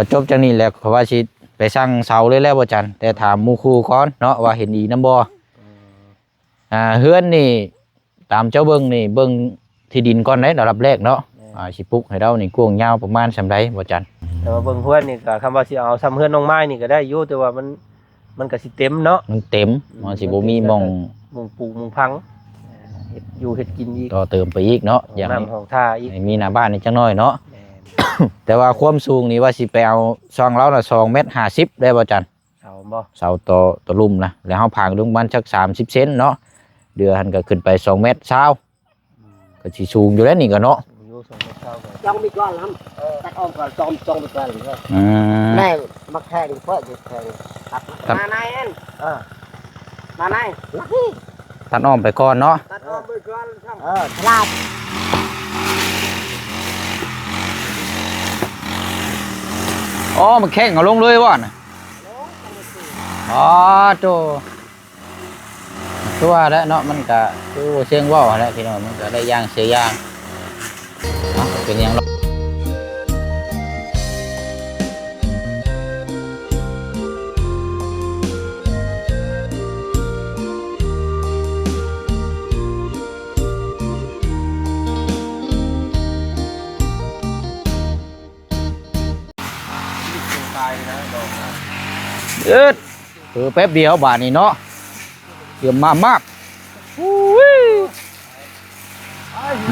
ພໍຈົບຈາກນີ້ແລ້ວ ຂ້ອຍວ່າຊິໄປສັ່ງເສົາເລີຍແຫຼະ ບໍ່ຈັນ, ແຕ່ຖາມໝູ່ຄູ່ກ່ອນເນາະ ວ່າເຫັນດີນຳບໍ່. ອືມ ອ່າ ເຮືອນນີ້ ຕາມເຈົ້າເບິ່ງນີ້ ເບິ່ງທີ່ດິນກ່ອນໄດ໋ ລະດັບແລກເນາະ. ແມ່ນ ອ່າ ຊິປຸກໃຫ້ລາວນີ້ກວ້າງຍາວປະມານສ່ຳໃດ ບໍ່ຈັນ? ແຕ່ວ່າເບິ່ງເຮືອນນີ້ກໍ ຄຳວ່າຊິເອົາສ່ຳເຮືອນນ້ອງໄມ້ນີ້ກໍໄດ້ຢູ່ ແຕ່ວ່າມັນ ມັນກໍຊິເຕັມເນາະ. ມັນເຕັມ ມັນຊິບໍ່ມີໝ່ອງ ໝ່ອງປູກໝ່ອງຝັງ ເຮັດຢູ່ເຮັດກິນອີກ ຕໍ່ເຕີມໄປອີກເນາະ. ຢາກໃຫ້ ຫ້ອງນ້ຳຫ້ອງທ່າອີກ ໃຫ້ມີໜ້າບ້ານອີກຈັກໜ້ອຍເນາະ. ແມ່ນ ແຕ່ວ່າຄວາມສູງນີ້ວ່າຊິໄປເອົາຊ່ອງລາວນະ ສອງແມັດຫ້າສິບໄດ້ບໍ່ຈັນ? ເສົາບໍ່? ເສົາຕໍ່ ຕໍ່ລຸ່ມນະ ແລ້ວເຮົາຜາງລົງປະມານຈັກສາມສິບເຊັນເນາະ. ເດືອຫັ້ນກໍຂຶ້ນໄປສອງແມັດຊາວ ອືມ ກໍຊິສູງຢູ່ແລ້ວນີ້ກໍເນາະ. ສູງຢູ່ສອງແມັດຊາວກໍ ຈອງໄປກ່ອນນຳ ເອີ ຕັດອ້ອມກ່ອນ ຈອງ ຈອງໄປກ່ອນເດີ. ອືມ ແມ່ນ ມາແຂ່ງເພິ່ນຢູ່ແຂ່ງ ຕັດ ຕັດ ມາໃນນັ້ນ ເອີ ມາໃນ ລັກນີ້ ຕັດອ້ອມໄປກ່ອນເນາະ. ຕັດອ້ອມໄປກ່ອນ ເອີ ສະຫຼາດ. ອໍ ມາແຂ່ງເອົາລົງເລີຍບໍ່ນະ? ອໍ ໂຕ ຄືວ່າແຫຼະເນາະ ມັນກະຄືເຊິ່ງເວົ້າຫັ້ນແຫຼະພີ່ນ້ອງ ມັນກະໄດ້ຢ່າງເສຍຢ່າງ. ເອົ້າ ເປັນຫຍັງດອກ. ເອີດ ເຜີແປັບດຽວບາດນີ້ເນາະ ເກືອບມາມາກ. ອູ້ຍ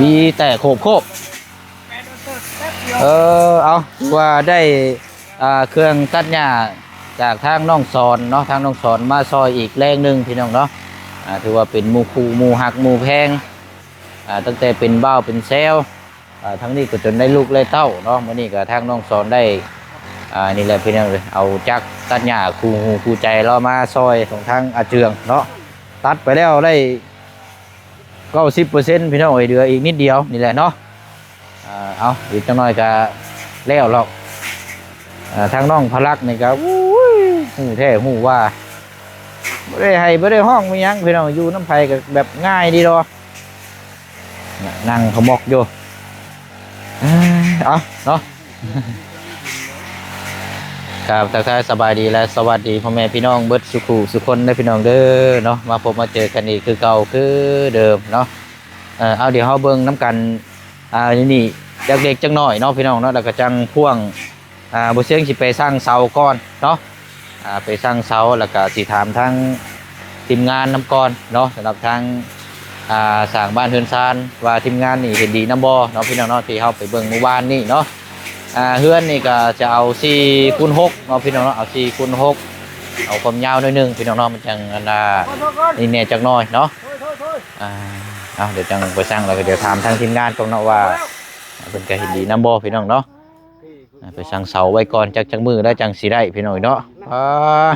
ບີແຕກໂຄບໆ. ເອີ ເອົາ ຖືວ່າໄດ້ ອ່າ ເຄື່ອງຕັດຫຍ້າຈາກທາງນ້ອງສອນເນາະ ທາງນ້ອງສອນມາຊ່ອຍອີກແຮງໜຶ່ງພີ່ນ້ອງເນາະ. ອ່າ ຖືວ່າເປັນໝູ່ຄູ່ໝູ່ຮັກໝູ່ແພງ ອ່າ ຕັ້ງແຕ່ເປັນບ່າວເປັນແຊວ ອ່າ ທາງນີ້ກໍຈົນໄດ້ລູກໄດ້ເຕົ້າເນາະ. ມື້ນີ້ກໍທາງນ້ອງສອນໄດ້ ອ່າ ນີ້ແຫຼະພີ່ນ້ອງເອີຍ ເອົາຈັກຕັດຫຍ້າຄູ່ຫູຄູ່ໃຈລາວມາຊ່ອຍຂອງທາງອາເຈືອງເນາະ. ຕັດໄປແລ້ວໄດ້ເກົ້າສິບເປີເຊັນພີ່ນ້ອງເອີຍ ເຫຼືອອີກນິດດຽວນີ້ແຫຼະເນາະ. ອ່າ ເອົາ ອີກຈັກໜ້ອຍກໍແລ້ວລອກ. ອ່າ ທາງນ້ອງພະລັກນີ້ກໍ ອູ້ຍ ຮູ້ແທ້ຮູ້ວ່າ ບໍ່ໄດ້ໄຫ້ບໍ່ໄດ້ຮ້ອງມີຫຍັງພີ່ນ້ອງ ຢູ່ນຳໃຜກໍແບບງ່າຍດີດອກ. ນະ ນັ່ງຂະໝອກຢູ່. ເອີ ເອົາເນາະ ກາບທັກທາຍສະບາຍດີ ແລະ ສະຫວັດດີພໍ່ແມ່ພີ່ນ້ອງເບິດສູ່ຄູ່ສູ່ຄົນເດີພີ່ນ້ອງເດີເນາະ. ມາພົບມາເຈີກັນອີກຄືເກົ່າຄືເດີມເນາະ. ເອີ ເອົາ ດຽວເຮົາເບິ່ງນຳກັນ ອ່າ ນີ້ຈັກເລັກຈັກນ້ອຍເນາະພີ່ນ້ອງເນາະ ແລ້ວກໍຈັ່ງພ່ວງ ອ່າ ບໍ່ຊຽງຊິໄປສັ່ງເສົາກ່ອນເນາະ. ອ່າ ໄປສັ່ງເສົາ ແລ້ວກະຊິຖາມທາງທີມງານນຳກ່ອນເນາະ ສຳລັບທາງ ອ່າ ສ້າງບ້ານເຮືອນຊານ ວ່າທີມງານນີ້ເຫັນດີນຳບໍ່ເນາະ ພີ່ນ້ອງເນາະ ທີ່ເຮົາໄປເບິ່ງມື້ວານນີ້ເນາະ. ອ່າ ເຮືອນນີ້ກະຈະເອົາສີ່ຄູນຫົກເນາະ ພີ່ນ້ອງເນາະ ເອົາສີ່ຄູນຫົກ ເອົາຄວາມຍາວໜ້ອຍໜຶ່ງ ພີ່ນ້ອງເນາະ ມັນຈັ່ງອັນນ່າ ນີ້ແນ່ຈັກໜ້ອຍເນາະ. ອ່າ ເອົາ ດຽວຈັ່ງໄປສັ່ງ ແລ້ວກໍດຽວຖາມທາງທີມງານກ່ອນເນາະ ວ່າເພິ່ນກະເຫັນດີນຳບໍ່ ພີ່ນ້ອງເນາະ. ອ່າ ໄປສັ່ງເສົາໄວ້ກ່ອນ ຈັກ ຈັກມື້ແລ້ວຈັ່ງຊິໄດ້ ພີ່ນ້ອງເນາະ. ອ່າ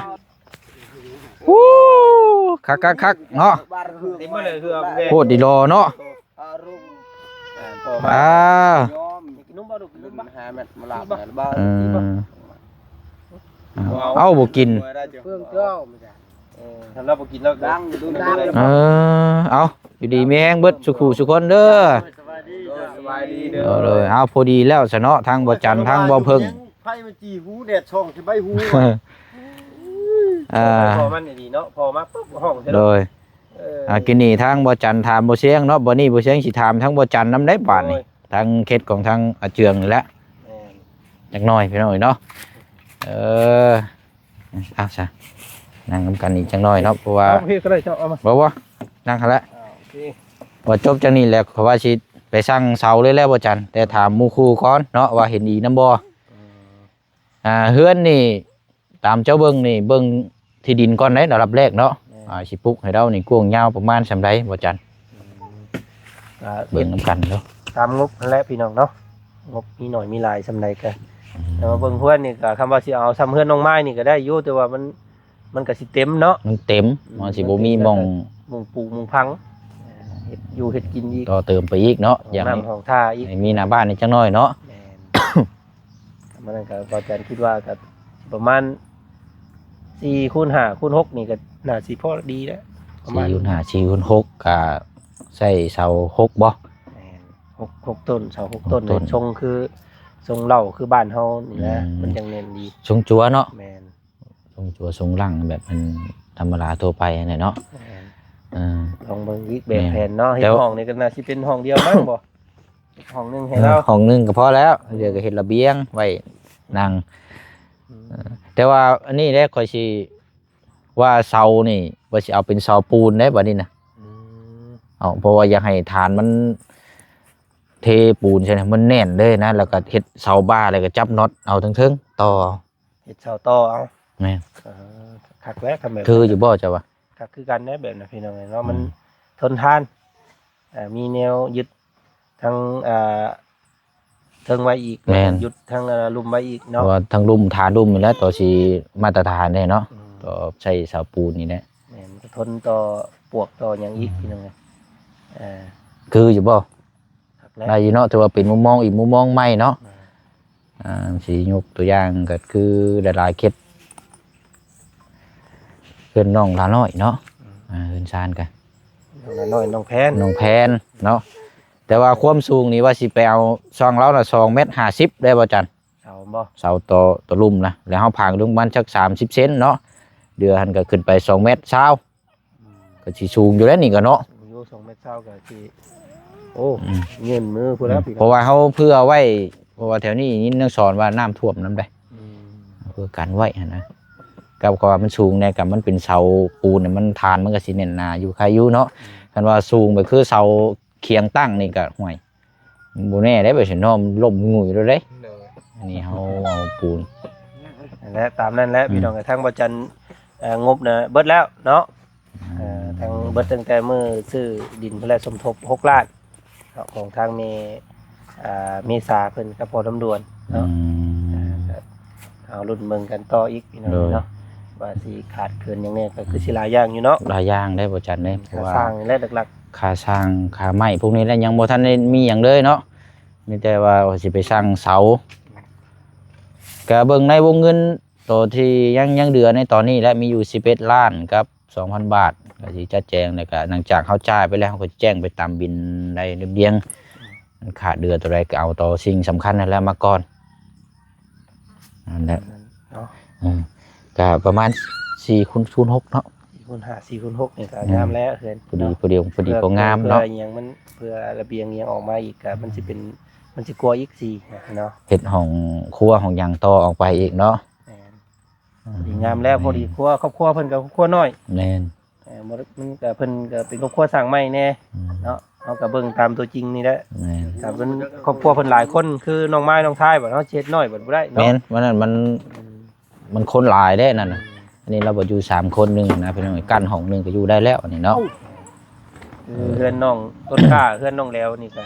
ໂອ້ ຄັກໆໆ ເນາະ ໂຄດດີຫຼໍ່ເນາະ. ອ່າ ເອີ ເອົາ ບໍ່ກິນ ເອີ ເອົາ ຢູ່ດີມີແຮງເບິດສູ່ຄູ່ສູ່ຄົນເດີ. ສະບາຍດີ ສະບາຍດີເດີ. ເອົາ ພໍດີແລ້ວຊະເນາະ ທາງບໍ່ຈັນ ທາງບໍ່ເພິ່ງ ໄຟມັນຈີ່ຫູ ແດດສ່ອງໃສ່ໃບຫູ. ເອີ ພໍມັນດີເນາະ ພໍມາປຸບ ຮ້ອງເລີຍ. ໂດຍ ເອີ ອ່າ ກິນນີ້ທາງບໍ່ຈັນຖາມບໍ່ຊຽງເນາະ ບັດນີ້ບໍ່ຊຽງຊິຖາມທາງບໍ່ຈັນນຳໄດ້ບາດນີ້. ໂດຍ ທາງເຂດຂອງທາງອາເຈືອງນີ້ແຫຼະ. ແມ່ນ ຈັກໜ້ອຍພີ່ນ້ອງເອີຍເນາະ. ເອີ ເອົາຊະ ນັ່ງນຳກັນອີກຈັກໜ້ອຍເນາະ ເພາະວ່າ ເອົາ ເຮັດກໍໄດ້ ເຈົ້າເອົາມາ ບໍ່ ບໍ່ ນັ່ງຫັ້ນແຫຼະ. ອ່າ ໂອເຄ ພໍຈົບຈາກນີ້ແລ້ວ ຂ້ອຍວ່າຊິໄປສັ່ງເສົາເລີຍແຫຼະບໍ່ຈັນ ແຕ່ຖາມໝູ່ຄູ່ກ່ອນເນາະ ວ່າເຫັນດີນຳບໍ່. ອືມ ອ່າ ເຮືອນນີ້ ຕາມເຈົ້າເບິ່ງນີ້ ເບິ່ງທີ່ດິນກ່ອນໄດ໋ ລະດັບແລກເນາະ. ແມ່ນ ອ່າ ຊິປຸກໃຫ້ລາວນີ້ກວ້າງຍາວປະມານສ່ຳໃດບໍ່ຈັນ? ອືມ ກໍເບິ່ງນຳກັນເນາະ ຕາມງົບຫັ້ນແຫຼະພີ່ນ້ອງເນາະ ງົບມີໜ້ອຍມີຫຼາຍສ່ຳໃດກໍ ອືມ ແຕ່ວ່າເບິ່ງເຮືອນນີ້ກໍ ຄຳວ່າຊິເອົາສ່ຳເຮືອນນ້ອງໄມ້ນີ້ກໍໄດ້ຢູ່ ແຕ່ວ່າມັນ ມັນກໍຊິເຕັມເນາະ. ມັນເຕັມ ອືມ ມັນຊິບໍ່ມີໝ່ອງ ໝ່ອງປູກໝ່ອງຝັງ ເຮັດຢູ່ເຮັດກິນອີກ ຕໍ່ເຕີມໄປອີກເນາະ. ຫ້ອງນ້ຳຫ້ອງທ່າອີກ ໃຫ້ມີໜ້າບ້ານອີກຈັກໜ້ອຍເນາະ. ແມ່ນ ມັນນັ້ນກໍ ບໍ່ຈັນຄິດວ່າກໍປະມານສີ່ຄູນຫ້າຄູນຫົກນີ້ກໍໜ້າຊິພໍດີແລ້ວ ປະມານສີ່ຄູນຫ້າ ສີ່ຄູນຫົກ ກໍໃຊ້ເສົາຫົກບໍ່? ແມ່ນ ຫົກ ຫົກຕົ້ນ ເສົາຫົກຕົ້ນ ຫົກຕົ້ນ ຊົງຄື ຊົງເຫຼົ້າຄືບ້ານເຮົານີ້ແຫຼະ ອືມ ມັນຈັ່ງແໜ້ນດີ ຊົງຈົວເນາະ ແມ່ນ ຊົງຈົວຊົງຫຼັງແບບມັນທຳມະດາທົ່ວໄປຫັ້ນແຫຼະເນາະ ແມ່ນ ເອີ ລອງເບິ່ງອີກແບບແຜນເນາະ ແມ່ນ ເຮັດຫ້ອງນີ້ກໍໜ້າຊິເປັນຫ້ອງດຽວມັ້ງບໍ່ ເຮັດຫ້ອງໜຶ່ງໃຫ້ລາວ ເອີ ຫ້ອງໜຶ່ງກໍພໍແລ້ວ ອືມ ດຽວກໍເຮັດລະບຽງໄວ້ນັ່ງ ອືມ ເອີ ແຕ່ວ່າອັນນີ້ແຫຼະ ຂ້ອຍຊິ ວ່າເສົານີ້ວ່າຊິເອົາເປັນເສົາປູນເດ້ບັດນີ້ນະ ອືມ ເອົາ ເພາະວ່າຢາກໃຫ້ຖານມັນເທປູນໃສ່ນະ ມັນແໜ້ນເລີຍນະ ແລ້ວກໍເຮັດເສົາບ່າ ແລ້ວກໍຈັບນັອດເອົາເທິງໆຕໍ່ ເຮັດເສົາຕໍ່ເອົາ ແມ່ນ ເອີ ຄັກແລ້ວ ຄັນແບບ ຄືຢູ່ບໍ່ເຈົ້າວ່າ ຄັກຄືກັນເດ້ແບບນັ້ນພີ່ນ້ອງເອີຍເນາະ ອືມ ມັນທົນທານ ເອີ ມີແນວຍຶດ ທັງ ອ່າ ເທິງໄວ້ອີກ ແມ່ນ ແລ້ວກໍຍຶດທັງ ອ່າ ລຸ່ມໄວ້ອີກເນາະ ເພາະວ່າທັງລຸ່ມ ຖານລຸ່ມນີ້ແຫຼະ ຕໍ່ຊິມາດຕະຖານເດ້ເນາະ ອືມ ຕໍ່ໃຊ້ເສົາປູນນີ້ແຫຼະ ແມ່ນ ກໍທົນຕໍ່ປວກຕໍ່ຫຍັງອີກ ອືມ ພີ່ນ້ອງເອີຍ ເອີ ຄືຢູ່ບໍ່ ຄັກແລ້ວ ໄດ້ຢູ່ເນາະ ຖືວ່າເປັນມຸມມອງອີກມຸມມອງໃໝ່ເນາະ ແມ່ນ ອ່າ ຊິຍົກຕົວຢ່າງກໍຄືຫຼາຍໆເຂດ ເຮືອນນ້ອງຫຼ້ານ້ອຍເນາະ ອືມ ອ່າ ເຮືອນຊານກະ ນ້ອງຫຼ້ານ້ອຍ ນ້ອງແພນ ນ້ອງແພນເນາະ ແຕ່ວ່າຄວາມສູງນີ້ວ່າຊິໄປເອົາຊ່ອງລາວນະ ສອງແມັດຫ້າສິບໄດ້ບໍ່ຈັນ ເສົາບໍ່ ເສົາຕໍ່ ຕໍ່ລຸ່ມນະ ແລ້ວເຮົາຜັງລົງປະມານຈັກສາມສິບເຊັນເນາະ ເດືອຫັ້ນກໍຂຶ້ນໄປສອງແມັດຊາວ ອືມ ກໍຊິສູງຢູ່ແລ້ວນີ້ກໍເນາະ ຢູ່ສອງແມັດຊາວກໍຊິ ໂອ້ ອືມ ເງິນມືພຸ້ນແລ້ວ ອືມ ເພາະວ່າເຮົາເຜື່ອໄວ້ ເພາະວ່າແຖວນີ້ຍິນນາງສອນວ່ານ້ຳຖ້ວມນຳໃດ ອືມ ເພື່ອກັນໄວ້ຫັ້ນນະ ກັບ ເພາະວ່າມັນສູງແດ່ ກັບມັນເປັນເສົາປູນ ມັນ ຖານມັນກໍຊິແໜ້ນໜາຢູ່ ໄຄຢູ່ເນາະ ອືມ ຄັນວ່າສູງໄປຄືເສົາຄຽງຕັ້ງນີ້ກໍ ຫ້ວຍ ບໍ່ແນ່ເດ້ ໄປຊິນ້ອມລົ້ມງຸຍໂລດເດ້ ໂດຍ ອັນນີ້ເຮົາເອົາປູນ ນັ້ນແຫຼະ ຕາມນັ້ນແຫຼະ ອືມ ພີ່ນ້ອງ ທາງບໍ່ຈັນ ເອີ ງົບນະເບິດແລ້ວເນາະ ອືມ ເອີ ທາງເບິດຕັ້ງແຕ່ມື້ຊື້ດິນພຸ້ນແຫຼະ ສົມທົບຫົກລ້ານເນາະ ຂອງທາງແມ່ ອ່າ ເມສາເພິ່ນກັບພໍ່ລຳດວນເນາະ ອືມ ເອີ ເຮົາລຸ້ນເບິ່ງກັນຕໍ່ອີກພີ່ນ້ອງເນາະ ໂດຍ ວ່າຊິຂາດເຂີນຫຍັງແດ່ ກໍຄືຊິຫຼາຍຢ່າງຢູ່ເນາະ ຫຼາຍຢ່າງເດ້ບໍ່ຈັນເດ້ ອືມ ເພາະວ່າ ຄ່າສ້າງນີ້ແຫຼະຫຼັກໆ ຄ່າສ້າງ ຄ່າໄມ້ພວກນີ້ແຫຼະ ຍັງບໍ່ທັນໄດ້ມີຫຍັງເລີຍເນາະ ມີແຕ່ວ່າ ວ່າຊິໄປສ້າງເສົາ ກໍເບິ່ງໃນວົງເງິນໂຕທີ່ຍັງ ຍັງເຫຼືອໃນຕອນນີ້ແຫຼະ ມີຢູ່ສິບເອັດລ້ານກັບສອງພັນບາດ ກໍຊິຈັດແຈງ ແລ້ວກໍຫຼັງຈາກເຮົາຈ່າຍໄປແລ້ວ ເຮົາກໍແຈ້ງໄປຕາມບິນໄດ້ລຽບລຽງ ມັນຂາດເຫຼືອໂຕໃດກໍເອົາໂຕສິ່ງສຳຄັນນັ້ນແຫຼະມາກ່ອນ ນັ້ນແຫຼະເນາະ ອືມ ກໍປະມານສີ່ຄູນສູນຫົກເນາະ ສີ່ຄູນຫ້າ ສີ່ຄູນຫົກນີ້ກໍ ອືມ ງາມແລ້ວເຮືອນ ພໍດີ ເນາະ ພໍດີ ພໍດີພໍງາມເນາະ ເພື່ອ ເພື່ອອີ່ຫຍັງມັນ ເພື່ອລະບຽງອີ່ຫຍັງອອກມາອີກກໍມັນຊິເປັນ ອືມ ມັນຊິກວ່າອີກສີ່ເນາະ ເຮັດຫ້ອງຄົວຫ້ອງຫຍັງຕໍ່ອອກໄປອີກເນາະ ແມ່ນ ອືມ ພໍດີງາມແລ້ວ ພໍດີຄົວ ຄອບຄົວເພິ່ນກໍຄອບຄົວນ້ອຍ ແມ່ນ ເອີ ມັນກໍ ເພິ່ນກໍເປັນຄອບຄົວສ້າງໃໝ່ແດ່ ອືມ ເນາະ ເຮົາກໍເບິ່ງຕາມຕົວຈິງນີ້ແຫຼະ ແມ່ນ ຕາມເພິ່ນ ຄອບຄົວເພິ່ນຫຼາຍຄົນ ຄືນ້ອງມາຍນ້ອງຊາຍ ບັດເຮົາຊິເຮັດນ້ອຍບັດບໍ່ໄດ້ເນາະ ແມ່ນ ອັນນັ້ນມັນ ອືມ ມັນຄົນຫຼາຍເດ້ນັ້ນນະ ອືມ ອັນນີ້ລາວບໍ່ຢູ່ສາມຄົນໜຶ່ງນະ ພີ່ນ້ອງ ກັ້ນຫ້ອງໜຶ່ງກໍຢູ່ໄດ້ແລ້ວອັນນີ້ເນາະ ເອີ ເຮືອນນ້ອງຕົ້ນກ້າ ເຮືອນນ້ອງແຫຼວນີ້ກໍ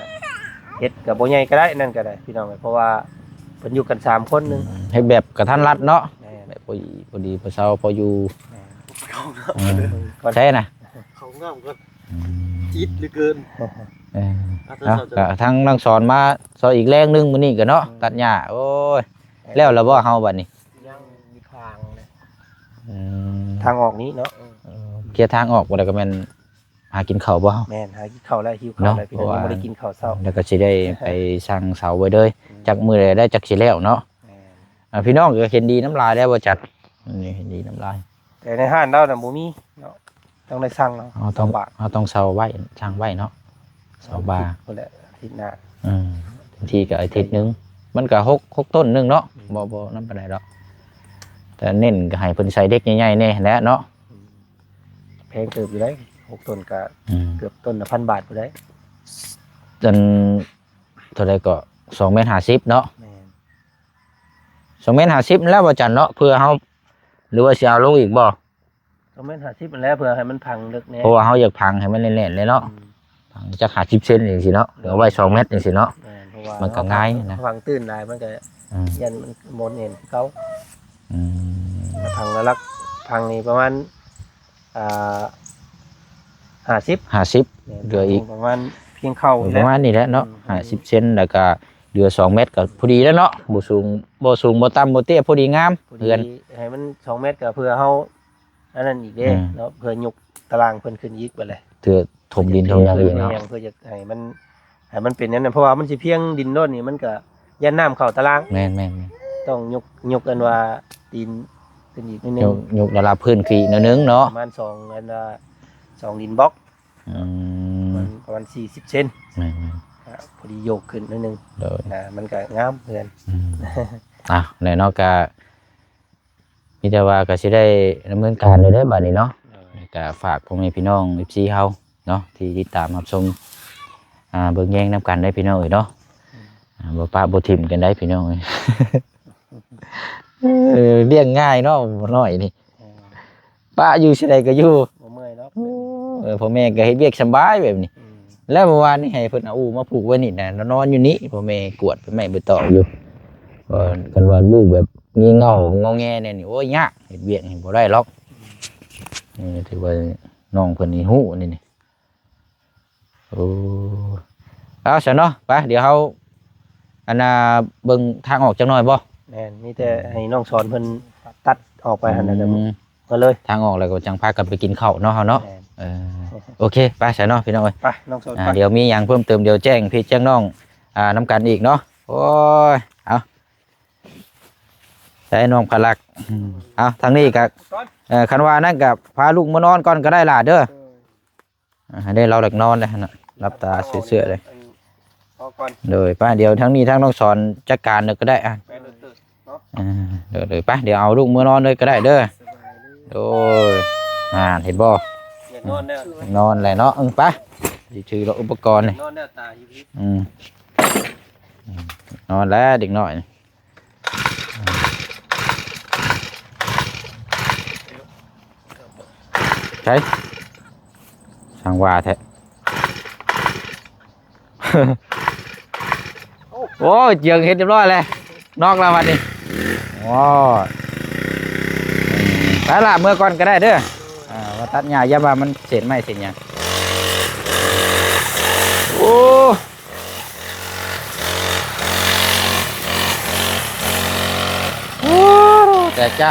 ເຮັດກໍບໍ່ໃຫຍ່ກໍໄດ້ ນັ້ນກໍໄດ້ພີ່ນ້ອງ ເພາະວ່າເພິ່ນຢູ່ກັນສາມຄົນໜຶ່ງ ອືມ ເຮັດແບບກະທັນລັດເນາະ ແມ່ນ ແບບພໍດີ ພໍດີພໍເຊົາ ພໍຢູ່ ແມ່ນ ອືມ ກ່ອນ ໃຊ່ນະ ເຂົ້າຫ້ອງນ້ຳກ່ອນ ອືມ ອິດເຫຼືອເກີນ ເອີ ເອົາ ກໍທາງນາງສອນມາຊ່ອຍອີກແລງໜຶ່ງມື້ນີ້ກໍເນາະ ອືມ ຕັດຫຍ້າ ໂອ້ຍ ແລ້ວລະບໍ່ເຮົາບັດນີ້ ຍັງມີທາງເລີຍ ອືມ ທາງອອກນີ້ເນາະ ເອີ ເອີ ເຄຍທາງອອກບໍ່ ແລ້ວກໍແມ່ນຫາກິນເຂົ້າບໍ່ ແມ່ນ ຫາກິນເຂົ້າແລ້ວ ຫິວເຂົ້າແລ້ວ ເນາະ ພີ່ນ້ອງ ເພາະວ່າ ຍັງບໍ່ໄດ້ກິນເຂົ້າເຊົ້າ ແລ້ວກໍຊິໄດ້ໄປສ້າງເສົາໄວ້ເດີ ອືມ ຈັກມື້ໃດໄດ້ຈັກຊິແລ້ວເນາະ ແມ່ນ ອ່າ ພີ່ນ້ອງກໍເຫັນດີນຳຫຼາຍແລ້ວບໍ່ຈັດ ນີ້ເຫັນດີນຳຫຼາຍ ແຕ່ໃນຮ້ານລາວນະບໍ່ມີເນາະ ຕ້ອງໄດ້ສັ່ງເອົາ ເຮົາຕ້ອງ ເຮົາຕ້ອງເຊົ່າໄວ້ ສັ່ງໄວ້ເນາະ ເຊົ່າບາ ພຸ້ນແຫຼະ ອາທິດໜ້າ ເອີ ເຕັມທີ່ກໍອາທິດໜຶ່ງ ມັນກໍຫົກ ຫົກຕົ້ນໜຶ່ງເນາະ ອືມ ບໍ່ ບໍ່ນຳປານໃດດອກ ແຕ່ເນັ້ນກໍໃຫ້ເພິ່ນໃສ່ເດັກໃຫຍ່ໆແດ່ຫັ້ນແຫຼະເນາະ ອືມ ແພງເຕີບຢູ່ເດ້ ຫົກຕົ້ນກໍ ອືມ ເກືອບຕົ້ນລະພັນບາດພຸ້ນເດ້ ອັນ ເທົ່າໃດກໍ ສອງແມັດຫ້າສິບເນາະ ແມ່ນ ສອງແມັດຫ້າສິບແລ້ວບໍ່ຈັນເນາະ ເພື່ອເຮົາ ຫຼືວ່າຊິເອົາລົງອີກບໍ່? ສອງແມັດຫ້າສິບຫັ້ນແຫຼະ ເພື່ອໃຫ້ມັນພັງເລິກແດ່ ເພາະວ່າເຮົາຢາກພັງໃຫ້ມັນແໜ້ນໆເລີຍເນາະ ອືມ ພັງຈັກຫ້າສິບເຊັນຈັ່ງຊີ້ເນາະ ຫຼືໄວ້ສອງແມັດຈັ່ງຊີ້ເນາະ ແມ່ນ ເພາະວ່າມັນກໍງ່າຍນະ ພັງຕື່ນຫຼາຍມັນກໍ ອືມ ຢ້ານມັນບໍ່ແໜ້ນຄືເກົ່າ ອືມ ພັງລະຫຼັກ ພັງນີ້ປະມານ ອ່າ ຫ້າສິບ ຫ້າສິບ ແມ່ນ ເຫຼືອອີກ ປະມານພຽງເຂົ່າ ປະມານນີ້ແຫຼະເນາະ ອືມ ຫ້າສິບເຊັນ ແລ້ວກໍເຫຼືອສອງແມັດກໍພໍດີແລ້ວເນາະ ບໍ່ສູງ ບໍ່ສູງ ບໍ່ຕ່ຳ ບໍ່ເຕ້ຍ ພໍດີງາມ ພໍດີ ເຮືອນ ໃຫ້ມັນສອງແມັດກໍເພື່ອເຮົາ ອັນນັ້ນອີກເດ້ ອືມ ເນາະ ເພື່ອຍົກຕາລາງເພິ່ນຂຶ້ນອີກບັດແຫຼະ ເພື່ອຖົມດິນຖົມຫຍັງອີກເນາະ ເພື່ອຢາກໃຫ້ມັນ ໃຫ້ມັນເປັນແນວນັ້ນ ເພາະວ່າມັນຊິພຽງດິນໂລດນີ້ ມັນກະ ຢ້ານນ້ຳເຂົ້າຕາລາງ ແມ່ນໆໆ ຕ້ອງຍົກ ຍົກອັນວ່າຕີນຂຶ້ນອີກໜ້ອຍໜຶ່ງ ຍົກ ຍົກລະດັບພື້ນຂຶ້ນອີກໜ້ອຍໜຶ່ງເນາະ ປະມານສອງ ອັນວ່າສອງດິນບລັອກ ອືມ ປະມານສີ່ສິບເຊັນ ແມ່ນໆ ກໍພໍດີໂຍກຂຶ້ນໜ້ອຍໜຶ່ງ ໂດຍ ອ່າ ມັນກໍງາມເຮືອນ ອືມ ອ່ະ ແລ້ວເນາະ ກໍມີແຕ່ວ່າກໍຊິໄດ້ດຳເນີນການເລີຍເດີ້ບາດນີ້ເນາະ ໂດຍ ກໍຝາກພໍ່ແມ່ພີ່ນ້ອງ ເອັຟຊີ ເຮົາເນາະ ທີ່ຕິດຕາມຮັບຊົມ ອ່າ ເບິ່ງແຍງນຳກັນເດີ້ພີ່ນ້ອງເອີຍເນາະ ອືມ ອ່າ ບໍ່ປະບໍ່ຖິ້ມກັນໄດ້ພີ່ນ້ອງເອີຍ ເອີ ລ້ຽງງ່າຍເນາະ ໝໍນ້ອຍນີ້ ເອີ ປະຢູ່ໃສໃດກໍຢູ່ ບໍ່ເມື່ອຍດອກ ເອີ ພໍ່ແມ່ກໍເຮັດວຽກສະບາຍແບບນີ້ ອືມ ແລ້ວເມື່ອວານນີ້ໃຫ້ເພິ່ນເອົາອູ້ມາຜູກໄວ້ນີ້ນະ ນອນຢູ່ນີ້ ພໍ່ແມ່ກວາດໃບໄມ້ໃບຕອງຢູ່ ເອີ ຄັນວ່າລູກແບບງີ່ເຫງົ້າງໍແງແນວນີ້ ໂອ້ຍ ຍາກ ເຮັດວຽກນີ້ບໍ່ໄດ້ຫຼອກ ເອີ ຖືວ່ານ້ອງເພິ່ນນີ້ຮູ້ນີ້ ໂອ້ ເອົາຊັ້ນເນາະ ໄປ ດຽວເຮົາ ອັນນ່າ ເບິ່ງທາງອອກຈັກໜ້ອຍບໍ່? ແມ່ນ ມີແຕ່ໃຫ້ນ້ອງສອນເພິ່ນຕັດອອກໄປຫັ້ນນະ ອືມ ກໍເລີຍ ທາງອອກແລ້ວກໍຈັ່ງພາກັນໄປກິນເຂົ້າເນາະ ເຮົາເນາະ ແມ່ນ ເອີ ໂອເຄ ໄປຊັ້ນເນາະ ພີ່ນ້ອງເອີຍ ໄປ ນ້ອງສອນ ອ່າ ໄປ ດຽວມີຫຍັງເພີ່ມເຕີມ ດຽວແຈ້ງເພຈແຈ້ງນ້ອງ ອ່າ ນຳກັນອີກເນາະ ໂອ້ຍ ເອົາ ໃສ່ນ້ອງພະລັກ ອືມ ເອົາ ທາງນີ້ກໍ ເອີ ຄັນວ່ານັ້ນກໍພາລູກມານອນກ່ອນກໍໄດ້ຫຼ້າເດີ ເອີ ອ່າ ໃຫ້ໄດ້ລາວຫຼັກນອນເດ້ຫັ້ນນະ ຫຼັບຕາເຊື່ອໆເດ້ ອັນ ພໍກ່ອນ ໂດຍ ໄປ ດຽວທາງນີ້ທາງນ້ອງສອນຈັດການເລີຍກໍໄດ້ ອ່ະ ໄປເລີຍເນາະ ອ່າ ໂດຍໆ ໄປ ດຽວເອົາລູກເມືອນອນເລີຍກໍໄດ້ເດີ ສະບາຍດີ ໂດຍ ອ່າ ເຫັນບໍ່ ຢາກນອນແລ້ວ ນອນແລ້ວເນາະ ເອີ ໄປ ຊິຖືເອົາອຸປະກອນນີ້ ນອນແລ້ວຕາຢູ່ພີ້ ອືມ ອືມ ນອນແລ້ວເດັກນ້ອຍ ໃສ ຊ່າງວ່າແທ້ ໂອ້ຍ ເຈືອງເຮັດຮຽບຮ້ອຍແລ້ວ ນອກແລ້ວບັດນີ້ ໂອ້ຍ ໄປລະ ເມືອກ່ອນກໍໄດ້ເດີ ອ່າ ມາຕັດຫຍ້າ ຢ່າວ່າມັນເສນໄມ້ເສນຫຍັງ ໂອ້ ໂອ້ ແຕກຈະ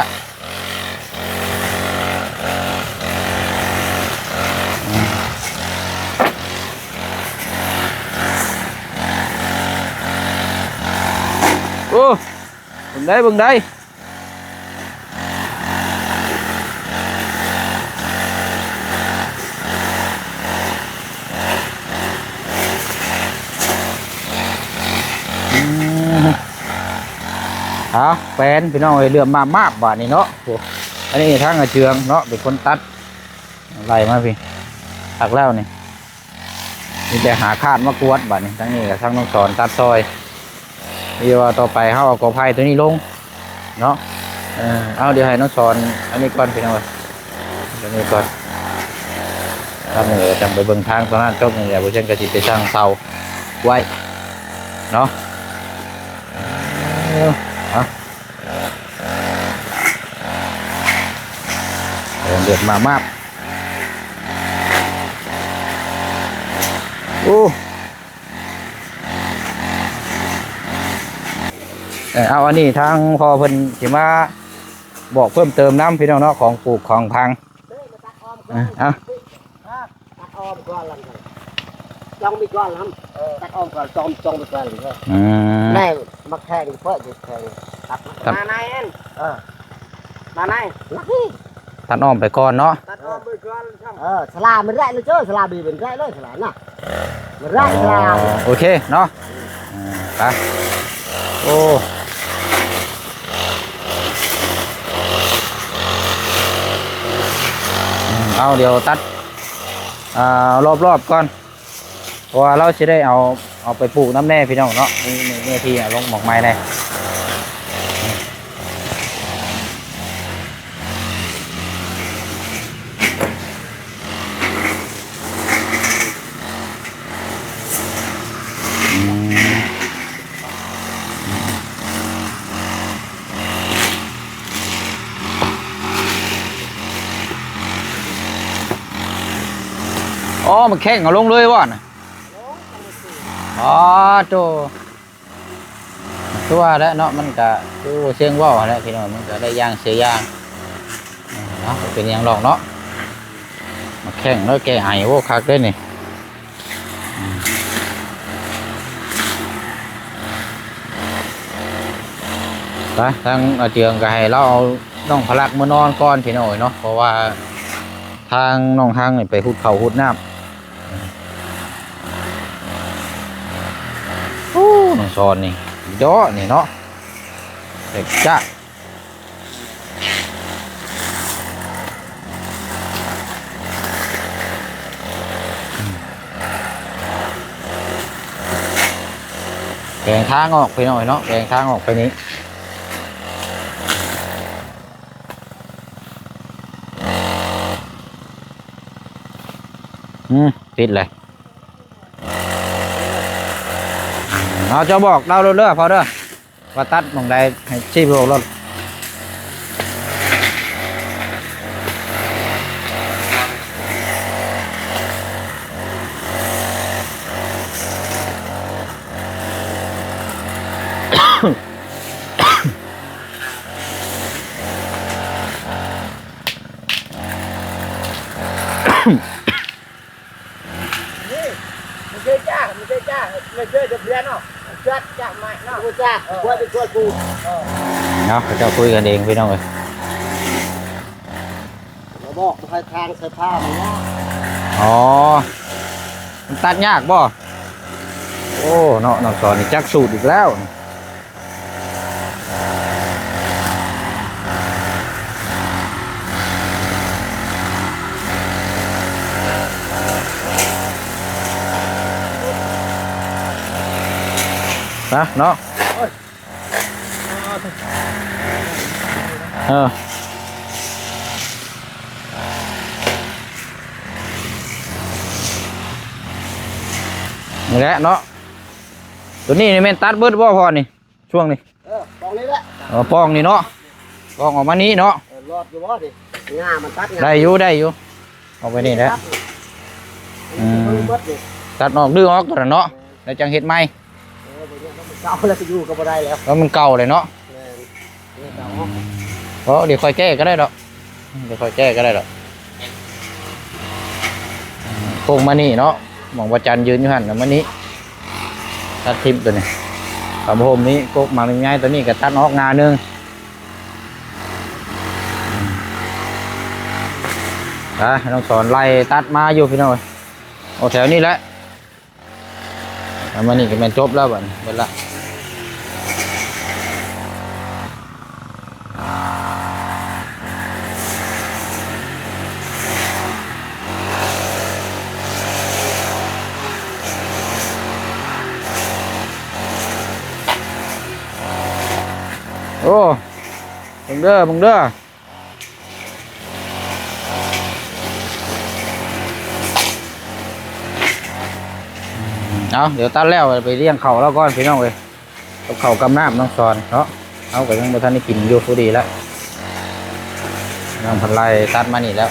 ໂອ້ ເບິ່ງໄດ້ ເບິ່ງໄດ້. ອືມ ເອົາ ແປນ ພີ່ນ້ອງເອີຍ ເຫຼື້ອມມາບໆ ບາດນີ້ເນາະ. ໂອ້ ອັນນີ້ທາງອາເຈືອງເນາະ ເປັນຄົນຕັດ ໄລ່ມາພີ້ ຕັດແລ້ວນີ້ ມີແຕ່ຫາຄາດມາກວດບາດນີ້. ທາງນີ້ກໍທາງນ້ອງສອນຕັດຊ່ອຍ ທີ່ວ່າຕໍ່ໄປເຮົາເອົາກອໄຜ່ຕົວນີ້ລົງເນາະ. ເອີ ເອົາ ດຽວໃຫ້ນ້ອງສອນອັນນີ້ກ່ອນ ພີ່ນ້ອງເອີຍ ຕົວນີ້ກ່ອນ. ທາງນີ້ກໍຈັ່ງໄປເບິ່ງທາງຕົວນັ້ນຈົບນີ້ແຫຼະ ບໍ່ຊັ້ນກໍຊິໄປສ້າງເສົາໄວ້ເນາະ. ເອີ ເອົາ ເດືອດມາກໆ ໂອ້. ເອີ ເອົາ ອັນນີ້ທາງພໍ່ເພິ່ນຊິມາບອກເພີ່ມເຕີມນຳ ພີ່ນ້ອງເນາະ ຂອງປູກຂອງຝັງ. ເອີ ເອົາ ຕັດອ້ອມກ່ອນ ຈອງໄປກ່ອນນຳ ເອີ ຕັດອ້ອມກ່ອນ ຈອງ ຈອງໄປກ່ອນເດີ. ອືມ ແມ່ນ ໝາກແຂ້ງເພິ່ນຢູ່ແຂ້ງ ຕັດ ຕັດ ມາໃນ ເອີ ມາໃນ ມາພີ້ ຕັດອ້ອມໄປກ່ອນເນາະ ຕັດອ້ອມໄປກ່ອນ. ເອີ ສາລາມັນແລະເລີຍເຈີ ສາລາບີມັນແລະເລີຍ ສາລານະ ມັນແລະ ອໍ ສາລາ. ໂອເຄເນາະ ເອີ ໄປ. ໂອ້ ເອົາ ດຽວຕັດ ອ່າ ລອບໆກ່ອນ ເພາະວ່າລາວຊິໄດ້ເອົາ ເອົາໄປປູກນຳແດ່ ພີ່ນ້ອງເນາະ. ມີ ມີເນື້ອທີ່ເອົາລົງໝາກໄມ້ແດ່. ອືມ ອໍ ໝາກແຂ້ງເອົາລົງເລີຍບໍ່ນະ? ອໍ ໂຕ ຄືວ່າແຫຼະເນາະ ມັນກະຄືເຊີງເວົ້າຫັ້ນແຫຼະ ພີ່ນ້ອງ ມັນກະໄດ້ຢ່າງເສຍຢ່າງເນາະ ບໍ່ເປັນຫຍັງດອກເນາະ. ໝາກແຂ້ງເນາະ ແກ້ໄອ ໂອ້ ຄັກເດ້ນີ້. ອືມ ອືມ ໄປ ທາງອາເຈືອງກໍໃຫ້ລາວເອົານ້ອງພະລັກເມືອນອນກ່ອນພີ່ນ້ອງເອີຍເນາະ ເພາະວ່າທາງນ້ອງຮັງນີ້ໄປຫຸດເຂົ້າຫຸດນ້ຳ. ໂອ້ ນ້ອງສອນນີ້ເດາະນີ້ເນາະ ເຈັກຈະ ແບ່ງທາງອອກໄປໜ້ອຍເນາະ ແບ່ງທາງອອກໄປນີ້. ອືມ ຕິດເລີຍ. ເອົາ ເຈົ້າບອກລາວໂລດເດີພໍ່ເດີ ວ່າຕັດໝ່ອງໃດ ໃຫ້ຊີ້ບອກໂລດ. ນີ້ ມັນເຄີຍຈ້າ ມັນເຄີຍຈ້າ ມັນເຄີຍຈະເບຍເນາະ ຈັກຈາກໄມ້ເນາະ ບໍ່ຈັກ ເອີ ຄວນເປັນຄວນປູກ ເອີ ເນາະ ເຂົາເຈົ້າຄຸຍກັນເອງພີ່ນ້ອງເອີຍ. ລະບອກໃຫ້ທາງໃສ່ຜ້າມັນເນາະ. ອໍ ມັນຕັດຍາກບໍ່? ໂອ້ ເນາະ ນ້ອງສອນນີ້ຈັກສູດອີກແລ້ວ. ນະເນາະ ເອີ ນີ້ແຫຼະເນາະ ໂຕນີ້ນີ້ແມ່ນຕັດເບິດບໍ່ພໍ່ນີ້? ຊ່ວງນີ້ ເອີ ປ່ອງນີ້ແຫຼະ ເອີ ປ່ອງນີ້ເນາະ ປ່ອງອອກມານີ້ເນາະ ເອີ ລອດຢູ່ບໍ່ນີ້ ງ່າມັນຕັດງ່າ ໄດ້ຢູ່ ໄດ້ຢູ່ ເອົາໄປນີ້ແຫຼະ ຕັດນີ້ ອືມ ເບິ່ງເບິດນີ້ ຕັດອອກ ດຶງອອກຕົວນັ້ນເນາະ ແມ່ນ ແລ້ວຈັ່ງເຮັດໃໝ່ ເອີ ບໍ່ເຮັດແລ້ວມັນເກົ່າແລ້ວ ຢູ່ກໍບໍ່ໄດ້ແລ້ວ ແລ້ວມັນເກົ່າເລີຍເນາະ ແມ່ນ ເຮັດເອົາ ເອີ ດຽວຄ່ອຍແກ້ກໍໄດ້ດອກ ດຽວຄ່ອຍແກ້ກໍໄດ້ດອກ. ໂກກມານີ້ເນາະ ໝ່ອງວ່າຈັນຢືນຢູ່ຫັ້ນນະ ມານີ້ ຕັດຖິ້ມຕົວນີ້ ຄຳໂຮມນີ້ ໂກກໝາກລຳໄຍຕົວນີ້ກໍຕັດອອກໜ້າໜຶ່ງ. ອ່າ ນ້ອງສອນໄລ່ຕັດມາຢູ່ພີ່ນ້ອງເອີຍ ເອົາແຖວນີ້ແຫຼະ. ປະມານນີ້ກໍແມ່ນຈົບແລ້ວ ບັດນີ້ເບິດລະ. ໂອ້ ເບິ່ງເດີ ເບິ່ງເດີ. ເອົາ ດຽວຕັດແລ້ວໄປລ້ຽງເຂົ້າລາວກ່ອນພີ່ນ້ອງເອີຍ ກັບເຂົ້າກັບນ້ຳນ້ອງສອນເນາະ ເຮົາກໍຍັງບໍ່ທັນໄດ້ກິນຢູ່ພໍດີລະ ນາງເພິ່ນໄລ່ຕັດມານີ້ແລ້ວ.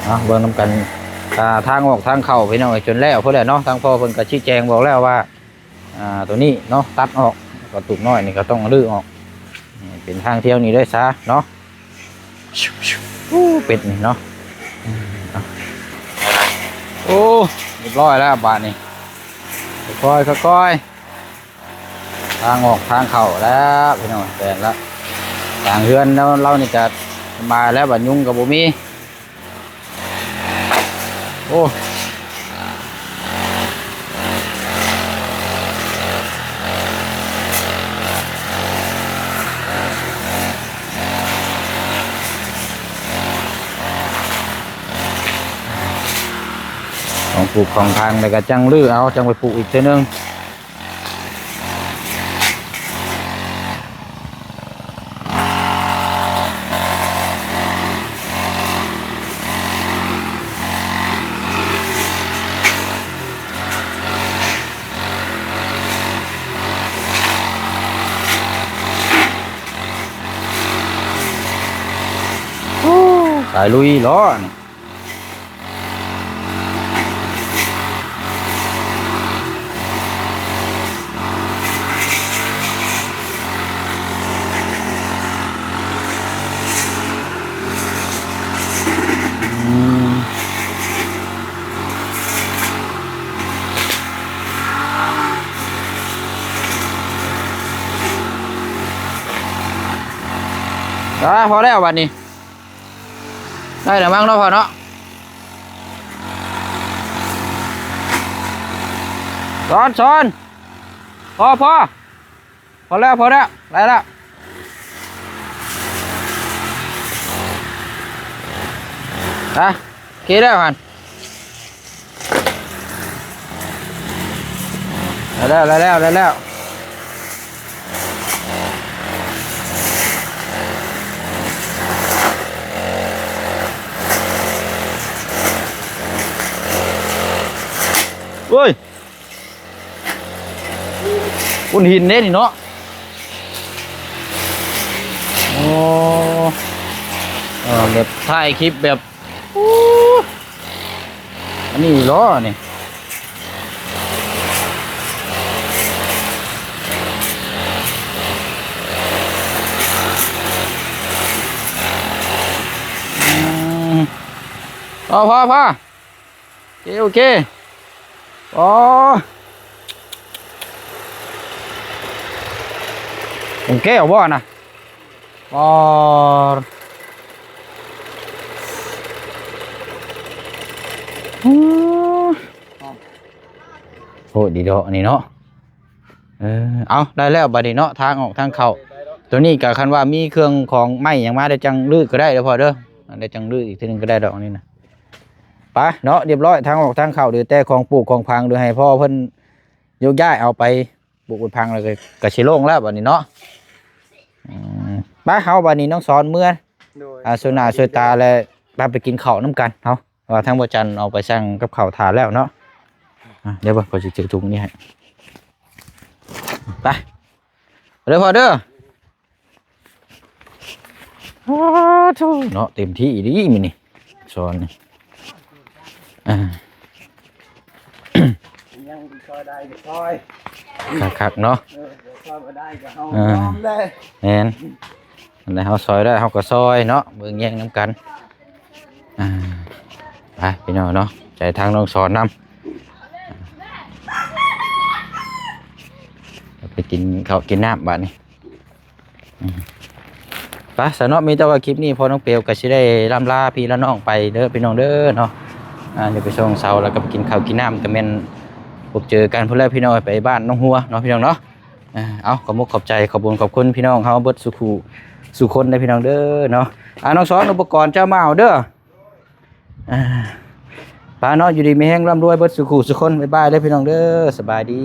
ເອົາ ເບິ່ງນຳກັນ ອ່າ ທາງອອກທາງເຂົ້າພີ່ນ້ອງເອີຍ ຈົນແລ້ວພຸ້ນແຫຼະເນາະ ທາງພໍ່ເພິ່ນກໍຊີ້ແຈງບອກແລ້ວວ່າ ອ່າ ຕົວນີ້ເນາະ ຕັດອອກ ກະຕູບນ້ອຍນີ້ກໍຕ້ອງຮື້ອອກ ເປັນທາງທ່ຽວນີ້ເລີຍຊະເນາະ. ໂອ້ ເປັດນີ້ເນາະ ໂອ້ ຮຽບຮ້ອຍແລ້ວບາດນີ້ ຄ່ອຍໆ ຄ່ອຍໆ ທາງອອກທາງເຂົ້າແລ້ວພີ່ນ້ອງ ແປນແລ້ວ ທາງເຮືອນແລ້ວ ເຮົານີ້ກະສະບາຍແລ້ວ ບາດຍຸງກະບໍ່ມີ. ໂອ້ ຂອງປູກຂອງພັງ ແລ້ວກະຈັ່ງຮື້ເອົາ ຈັ່ງໄປປູກອີກເທື່ອໜຶ່ງ. ໂອ້ ສາຍລຸຍເນາະ. ອືມ. ອ່າ ພໍແລ້ວບັດນີ້ ໄດ້ແລ້ວມັ້ງເນາະພໍ່ເນາະ. ສອນ ສອນ ພໍ ພໍ ພໍແລ້ວ ພໍແລ້ວ ໄດ້ແລ້ວ ອ່ະ ໂອເຄແລ້ວຫັ້ນ. ໄດ້ແລ້ວ ໄດ້ແລ້ວ ໄດ້ແລ້ວ ໂອ້ຍ ກົ້ນຫີນເດ້ນີ້ເນາະ. ໂອ້ ເອີ ແບບຖ່າຍຄລິບແບບ ໂອ້ ອັນນີ້ເນາະນີ້ ອືມ ພໍ ພໍ ພໍ ໂອເຄ ໂອເຄ ອໍ ຜົງແກ້ວບໍ່ນະ? ອໍ ໂອ້ ດີເນາະ ອັນນີ້ເນາະ. ເອີ ເອົາ ໄດ້ແລ້ວບັດນີ້ເນາະ ທາງອອກທາງເຂົ້າ. ໂຕນີ້ກໍຄັນວ່າມີເຄື່ອງຂອງໄມ້ຫຍັງມາ ໄດ້ຈັ່ງຮື້ກໍໄດ້ເດີພໍ່ເດີ ໄດ້ຈັ່ງຮື້ອີກເທື່ອໜຶ່ງກໍໄດ້ດອກ ອັນນີ້ນະ. ໄປເນາະ ຮຽບຮ້ອຍ ທາງອອກທາງເຂົ້າ ຫຼືແຕ່ຂອງປູກຂອງຝັງ ຫຼືໃຫ້ພໍ່ເພິ່ນຍົກຍ້າຍເອົາໄປປູກໄປຝັງ ແລ້ວກໍ ກໍຊິໂລ່ງແລ້ວບັດນີ້ເນາະ. ອືມ ໄປ ເຮົາບັດນີ້ນ້ອງສອນເມືອ ໂດຍ ອ່າ ຊ່ວຍໜ້າຊ່ວຍຕາ ແລະ ໄປ ໄປກິນເຂົ້ານຳກັນເຮົາ ວ່າທາງບໍ່ຈັນເອົາໄປສັ່ງກັບເຂົ້າຖ້າແລ້ວເນາະ. ອ່າ ດຽວເບິ່ງ ຂ້ອຍຊິຖືຖົງນີ້ໃຫ້ ໄປ ເດີພໍ່ເດີ. ໂອ້ໂທ ເນາະ ເຕັມທີ່ອີ່ຫຼີມື້ນີ້ ສອນນີ້ ອ່າ ຍັງຊອຍໄດ້ກໍຊອຍ ຄັກໆເນາະ. ເອີ ຊອຍບໍ່ໄດ້ກໍເຮົາ ອ່າ ຍອມເລີຍ ແມ່ນ ອັນໃດເຮົາຊອຍໄດ້ເຮົາກໍຊອຍເນາະ ເບິ່ງແຍງນຳກັນ. ອ່າ ໄປພີ່ນ້ອງເນາະ ໃຈທາງນ້ອງສອນນຳ ໄປກິນເຂົ້າກິນນ້ຳບາດນີ້. ອືມ ໄປຊະເນາະ ມີແຕ່ວ່າຄລິບນີ້ພໍ່ນ້ອງເປວກໍຊິໄດ້ລ່ຳລາພີ່ລານ້ອງໄປເດີພີ່ນ້ອງເດີເນາະ. ອ່າ ດຽວໄປສົ່ງເຊົາ ແລ້ວກໍໄປກິນເຂົ້າກິນນ້ຳ ກໍແມ່ນພົບເຈີກັນພຸ້ນແຫຼະພີ່ນ້ອງ ໄປບ້ານໜອງຫົວເນາະພີ່ນ້ອງເນາະ. ອ່າ ເອົາ ຂອບມຸກຂອບໃຈ ຂອບບຸນຂອບຄຸນພີ່ນ້ອງເຮົາເບິດສູ່ຄູ່ສູ່ຄົນເດີພີ່ນ້ອງເດີເນາະ. ອ່າ ນ້ອງສອນ ອຸປະກອນເຈົ້າມາເອົາເດີ. ອ່າ ໄປເນາະ ຢູ່ດີມີແຮງ ລ່ຳລວຍເບິດສູ່ຄູ່ສູ່ຄົນ ບາຍບາຍເດີພີ່ນ້ອງເດີ ສະບາຍດີ.